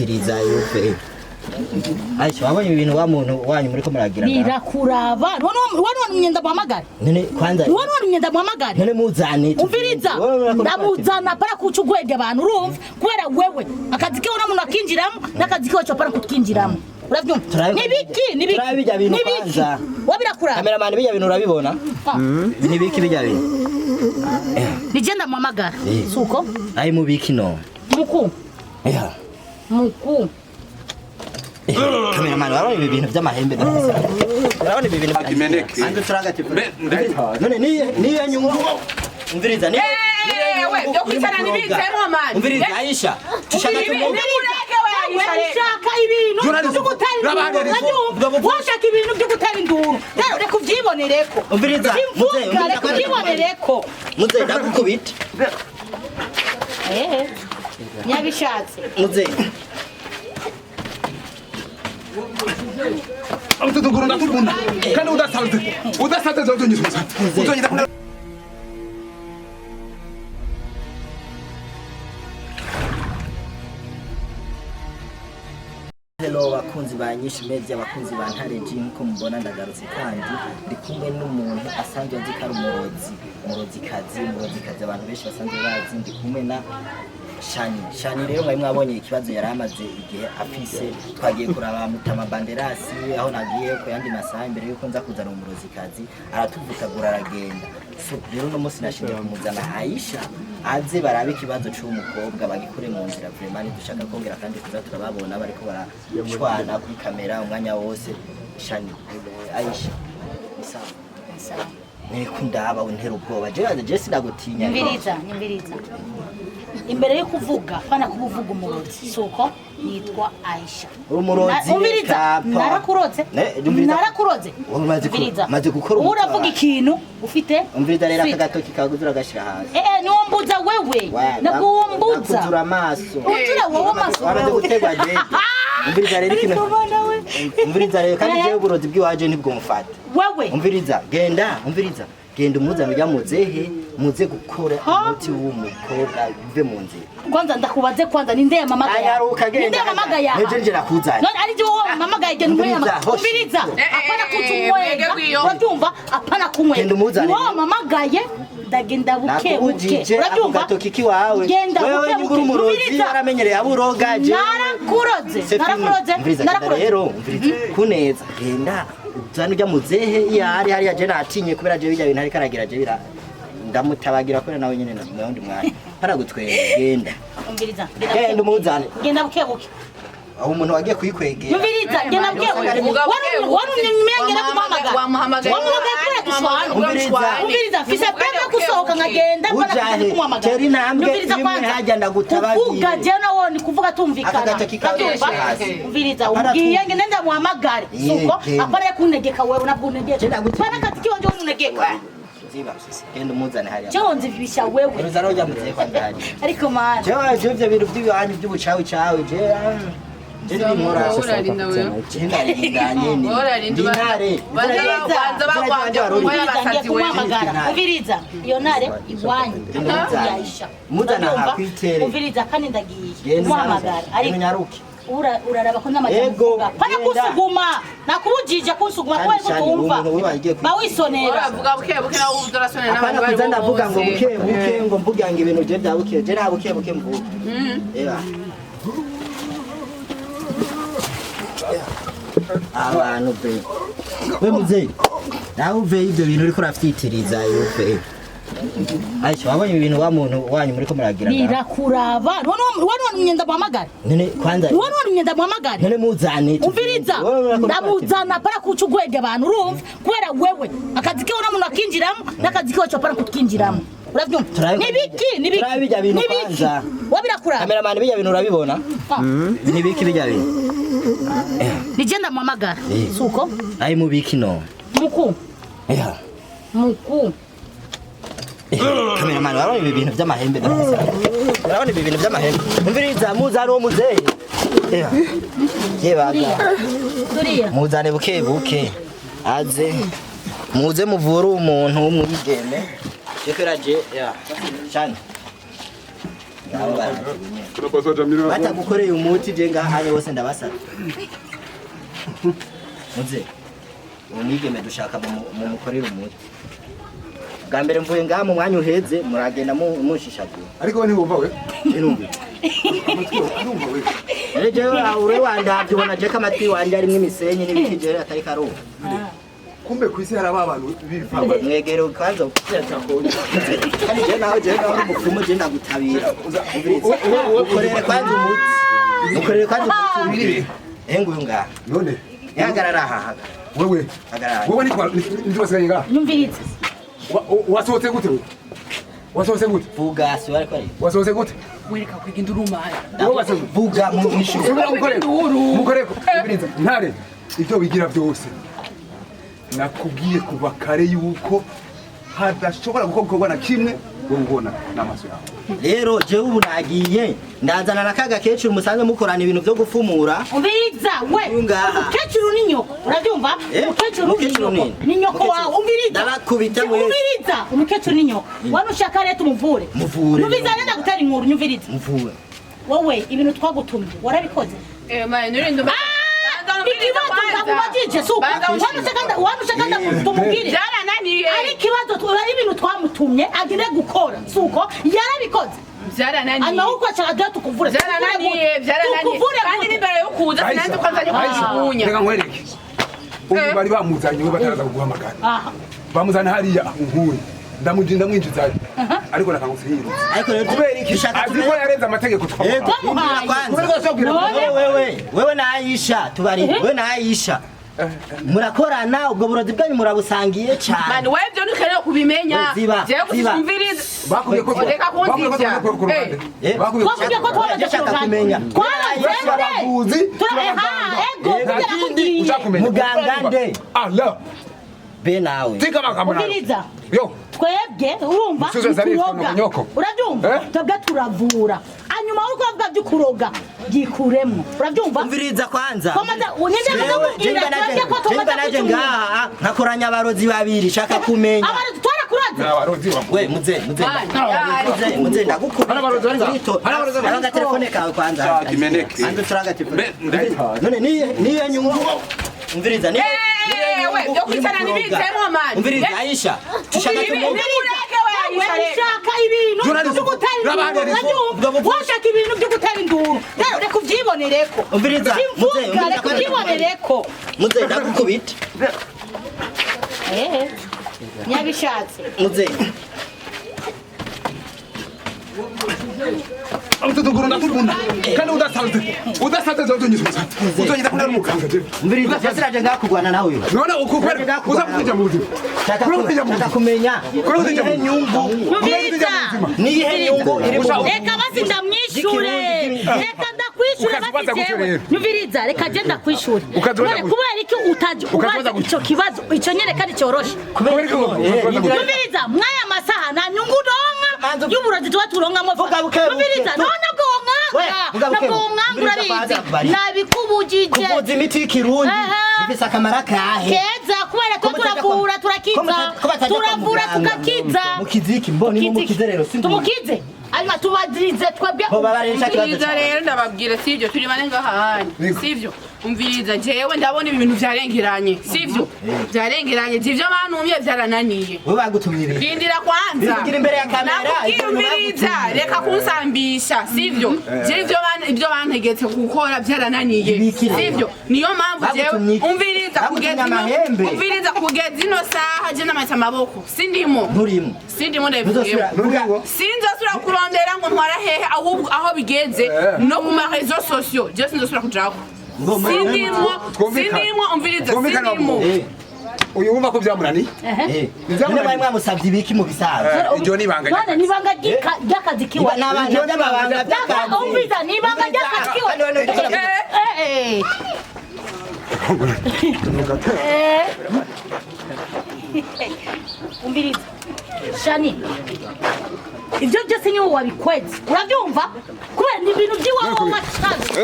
Kiriza yupe. Aisha, wabonye ibintu wa muntu wanyu muriko muragira ngaha? Birakuraba. Wani myenda muhamagare. None kwanza Wani myenda muhamagare. None muzane. Umviriza, ndamuzana para kuca ugwenge abantu, urumva? Kubera wewe akazi kiwe namuntu akinjiramo n'akazi kiwe para kutwinjiramo, uravyumva? Nibiki nibiki? Turabe bijya bintu Nibiki? kwanza. Wabirakuraba. Cameraman, bijya bintu urabibona? Nibiki bijya bintu? Nije ndamuhamagara. Eh. Suko. Ai, mubiki no. Muku. Yeah. Muku. Cameraman, warabona ibi bintu by'amahembe ndafise. Urabona ibi bintu Akimeneke. Anze turaga tipo. Mbe- None niye nyungu. Umviriza niye. Ewe, byo kwicarana ntibizemo, man. Umviriza Aisha. Tushaka tumuge. Ushaka ibintu byo gutera induru, urabyumva? Washaka ibintu byo gutera induru rero, reka ubyibonereko. Umviriza, muze, Simvuga, umviriza reka kwanza. ubyibonereko. Muze ndagukubita. Ehe, nyabishatse. Muze. Ututuguru ndatubunda kandi udasanze udasanze uzonyuza uzonyuza. Hello bakunzi ba Nyinshi Media, abakunzi ba Ntare G, nkuko mubona ndagarutse kandi ndi kumwe n'umuntu asanzwe azi ko ari umurozi, umurozikazi, umurozikazi abantu benshi basanzwe bazi. Ndi kumwe na Shani. Shani rero mwari mwabonye ikibazo yari amaze igihe afise. Twagiye kuraba Mutama Banderasi aho nagiye ku yandi masaha imbere yuko nza kuzana umurozikazi, aratuvutagura aragenda. So rero uno munsi nashimye kumuzana Aisha aze barabe ikibazo c'uwo mukobwa bagikure mu nzira. Vraiment ntidushaka kongera kandi kuza turababona bariko barashwana kuri kamera umwanya wose. Shani, Aisha, ni sawa? Niko ndaba untera ubwoba, jewe sinagutinya. Nyumviriza, nyumviriza. Imbere yo kuvuga, pana kuba uvuga umurozi, suko nitwa Aisha. Uri umurozi. Umviriza, Kapa. narakuroze. Ne, umviriza. Narakuroze. Wowe umaze Umviriza. umaze gukora umuti Uravuga wawe. ikintu ufite. Umviriza rero, aka Sweet. gatoki kaguze uragashira hasi. Eh eh, niwombuza wewe. Nakuwombuza. Nakuzura amaso. Uzura wowe amaso. Wamaze gutegwa dede. Umviriza rero ikintu. Ariko bana we. Umviriza rero kandi Eh. jewe uburozi bw'iwaje ntibwomfata. Wewe. Umviriza, genda, umviriza. Genda umuzane ujya muzehe, muze gukora Ha? umuti w'umukobwa uve mu nzira. Kwanza ndakubaze, kwanza ninde yamamagaye? Anyaruka, genda. Ninde yamamagaye aha? Neje nje nakuzanye. None ari wowe wamamagaye, genda Umviriza, umwema. hoshi. Umviriza. Eh, Apana eh, kutumwega. mwege gwiyo. Urabyumva? Apana kumwega. Genda umuzane. Ni wowe wamamagaye, ndagenda buke buke. Nakubujije ako Urabyumva? gatoki kiwawe. Genda Wewe buke nyuma uri buke. umurozi Umviriza. waramenyereye aburoga jewe. Narakuroze. C'est fini. Narakuroze. Umviriza, genda Narakuroze. rero, umviriza. Kuneza, genda. Uzane ujya muzehe iyo ari hariya, je natinye kubera je bijya bintu ariko aragira je bira ndamutabagira kubera nawe nyene mu wundi mwanya. Paragutwera, genda. Umviriza. Genda umuzane. Genda buke buke. Aho umuntu wagiye kuyikwegera. Umviriza, genda buke buke. Mugabo Wari umyengera kumuhamagara. Wamuhamagaye. Wamuhamagaye kubera dushwana. Umviriza. Umviriza, mfise pembe gusohoka nkagenda mbona Ujahe, kugenda kumuhamagara. tera intambwe Nyumviriza imwe kwanza. hajya ndagutabagiye. Kuvuga jewe nawe ni kuvuga tumvikana. Aka gatoki kawe Urabyumva? hasi. Umviriza, Apana umbwiye ngende ndamuhamagare. Ye, Suko genda. apana yakuntegeka wewe unabuntegeka. Je ndagutegeka. Pana kati kiwanje untegeka. Ziba. Genda umuzane hariya. Jewe nzibisha wewe. Uruza rero ujya muzehe kwanza hariya. Ariko man. Jewe jewe ivyo bintu by'iwanyu by'ubucawi cawe je je ntibinkora. Urarinda wewe. Je ndarinda nyene. Urarinda. Ndi intare. Banza bagwanje ku Umviriza, ngiye y'abasazi wewe. kumuhamagara. Umviriza, iyo ntare iwanyu. Umviriza. Yaisha. Muzana aha Urabyumva? kwitere. Umviriza kandi ndagiye. Genda Kumuhamagara. unyaruke. Ariko Unyaruke. Uraraba ko n'amajambo Ego, uvuga. Pana genda. kunsuguma. Nakubujije kunsuguma Kandi kubera ko Shani, utumva. umuntu wiba agiye kwiga. Bawisonera. Uravuga buke buke nawe ubu urasonera Apana n'abantu bari kuza ndavuga ngo bose. buke buke, ngo mvuga ngo ibintu je bya buke, je nta buke buke mvuga. Eba. Abantu be. We muzeyi. Nawe uve ibyo bintu uriko urafyitiriza yupe. Aisha, wabonye ibintu wa muntu wanyu muriko muragira ngaha? Birakuraba. Wari myenda muhamagare. None kwanza Wari myenda muhamagare. None muzane. Umviriza, ndamuzana para kuca ugwenge abantu, urumva? Kubera wewe akazi kiwe namuntu akinjiramo n'akazi kiwe para kutwinjiramo, uravyumva? Nibiki nibiki? Turabe bijya bintu Nibiki? kwanza. Wabirakuraba. Cameraman, bijya bintu urabibona? Nibiki bijya bintu? Nije ndamuhamagara. Eh. Suko. Ai, mubiki no. Muku. Yeah. Muku. Cameraman, urabona ibi bintu by'amahembe ndafise. Urabona ibi bintu by'amahembe? Umviriza, muzane uwo muzehe. Eba. Yebaga. Turiya. Muzane buke buke. Aze. Muze muvure umuntu w'umwigeme. Jekera je, ya. Shani. Ngabo baraje. Tunapaswa Jamila. Batagukoreye umuti je ngaha bose ndabasaba. Muze. Uwo mwigeme dushaka mumukorere umuti. Bwa mbere mvuye ngaha mu mwanya uheze muragenda mushishagura. Ariko we ntiwumva we. Numva. Amatwi arumva we. Rero jewe ure wandavye ubona je ko amatwi wanje arimwo imisenyi n'ibiti jewe atari karumva. Kumbe kwisi hari abantu bivanga. Mwegere kwanza kandi je nawe umupfumu je ndagutabira. Ukorere kwanza umuti. Ukorere kwanza umuti. Enguyu ngaha. None Hagarara aha hagarara. wewe Hagarara. wewe nitwasigaye ngaha. Nyumviriza. Wasohotse gute wewe? Wasohotse gute? Vuga si wari kwari. Wasohotse gute? Wereka kwiga indurumani. Wowe wasohotse. Vuga mu mwishu. Subira mukoreko. Mukoreko. Ubiriza. Ntare ibyo wigira byose. Nakubwiye kuva kare yuko hadashobora gukorwa na kimwe wowe ubona n'amaso yawe. Rero jewe ubu nagiye ndazana na kaga kecuru musanzwe mukorana ibintu byo gufumura. Umviriza we. Uyu ngaha. Umukecuru ni nyoko. Urabyumva? Eh, Umukecuru ni umukecuru nyoko. ni Ni nyoko Umukecuru. wawe. Umviriza. Ndabakubita mwese. Umviriza. Umukecuru ni nyoko. Wari ushaka rero tumuvure. Muvure. Nyumviriza rero ndagutera inkuru nyumviriza. Mvuwe. Wowe ibintu twagutumye warabikoze. Eh man, nurinde Ikibazo ndakubajije suko. Wari ushaka tumubwire. Byarananiye. Ari ikibazo ari ibintu twamutumye agire gukora suko yarabikoze. Byarananiye. Hanyuma uko ashaka duha tukuvure. Byarananiye, byarananiye. Tukuvure Kandi gute? n'imbere yo kuza sinanze ko nzanye kujugunya. Reka nkwereke. Ubu bari bamuzanye we bataraza kuguhamagara. Aha. Bamuzana hariya nkuye. Ndamujinda mwinjizayo. Ariko nakangutse yirutse. Ariko rero Kubera iki? dushaka Azi ko yarenze amategeko twamuhaye. Yego, Twamuhaye. indira kwanza. Kubera ko ashobora None- Wewe na Aisha tubari wewe na Aisha murakorana ubwo burozi bwanyu murabusangiye Man, cyane. wewe ibyo ntukeneye kubimenya. We, ziba, Jewe ziba. kusumviriza. Bakubwiye ko Reka kunzibya. Eh, Bakubwiye ko Twakubwiye ko twamaze Ndashaka kurogana. kumenya. Twaraze abavuzi Ego, Nta kindi turakubwiye. ushaka kumenya. Muganga nde? Allah. Be nawe. Tika magambo nawe. Umviriza. Yo. Twebwe urumva Musubize zari ntituroga. nyoko. Urabyumva? Eh? Twebwe turavura. Hanyuma uri kuvuga by'ukuroga byikuremo. Urabyumva? Umviriza kwanza. Twamaze- unyende Jewe, ndakubwira, jenga naje- twebwe ko tumaze jenga naje kwica ngaha nkakoranya abarozi babiri shaka kumenya. Abarozi twarakuraze. Abarozi wa. We muze muze. Man, Muze muze ndagukubita. Hano abarozi bari ngaha. Hano abarozi bari Hano telefone kawe kwanza. Ah, kimeneke. Anze turanga telefone. Mbe- None niye nyungu. Umviriza niye. Eh, we, byo kwicarana ntibizemo, man. Umviriza Eh. Aisha. Tushaka Ibi- kumenya. Nimureke we, Aisha, Wewe reka. ushaka ibintu Journalist, byo gutera induru. raba hariya Urabyumva? Ubwo buvuzi. Washaka ibintu byo gutera induru. Rero reka ubyibonereko. Umviriza, muze, Simvuga, umviriza reka kwanza. ubyibonereko. Muze ndagukubita. Eh. Nyabishatse. Muze. Ututuguru ndatuvuna. Kandi udasanze. Udasanze uzonyuza. Uzonyuza kuna muganga je. Umviriza siraje ngaha kurwana nawe uyu. None ukukwereka uza kuja mu buzima. Shaka Kuri kuja mu shaka buzima. kumenya. Kuri kuja mu Niyihe nyungu? Umviriza. Niyihe nyungu iri mu Reka basi ndamwishure. Reka ndakwishure Ukazibaza basi gutyo jewe. rero. Nyumviriza, reka je ndakwishure. Ukazibaza None gutyo. kubera iki utaje Ukazibaza ubaza gutyo. ico kibazo ico nyene kandi cyoroshe. Kubera iki ukazibaza gutyo? Nyumviriza, mwaya masaha nta nyungu donka Manzu- y'uburozi tuba turonkamo. Vuga buke buke. Nyumviriza, none bwo We, mwanga. vuga buke Nabwo buke. mwanga Umviriza urabizi. kwanza, bari. Nabikubujije. Kuvuza imiti y'ikirundi Aha. bifise akamaro akahe? Keza kubera ko Ko mutajya kwa- turavura ko turakiza. ko batajya kwa Turavura muganga. tukakiza. Mukiziki mboni mumukize rero si Tumukize. Hanyuma tubazirize twebwe. Bo babaresha ikibazo Umviriza cyawe. rero ndababwira sivyo turi bane ngaha hanyu sivyo umviriza jewe ndabona ibi bintu vyarengeranye sivyo vyarengeranye ivyo bantumye vyarananiye Wewe bagutumye ibi. rindira kwanza Bivugira imbere ya kamera, nakubwira ibyo umviriza bagutumye. reka kunsambisha sivyo je ivyo bantegetse gukora vyarananiye Ibiki rero? sivyo niyo mpamvu jewe Bagutumye iki? umviriza Bagutumye kugeza ino amahembe? umviriza kugeza ino saha je namatse amaboko sindimo Nturimo. sindimo ndabivuyemo Ntuzosubira. Nturimo. sinzosubira kurondera ngo ntwara hehe ahubwo aho bigeze no ku ma réseaux sociaux je sinzosubira kujako Ngo sindimo Twumvikane. sindimo umviriza Twumvikane sindimo bavuga. Eh, Uyu wumva ko byamunaniye? eh. Ntibyamuranye. None mwari mwamusavye ibiki mu bisanzwe? Iryo ni ibanga None ni ibanga ry'akazi kiwe. Niba n'abana by'amabanga by'akazi. Umviriza, ni ibanga ry'akazi kiwe. Hano, hano, hano. Eh, eh. Umviriza. Shani. Ibyo byose niwe wabikweze. Urabyumva? Kubera ni ibintu by'iwawe wacaze.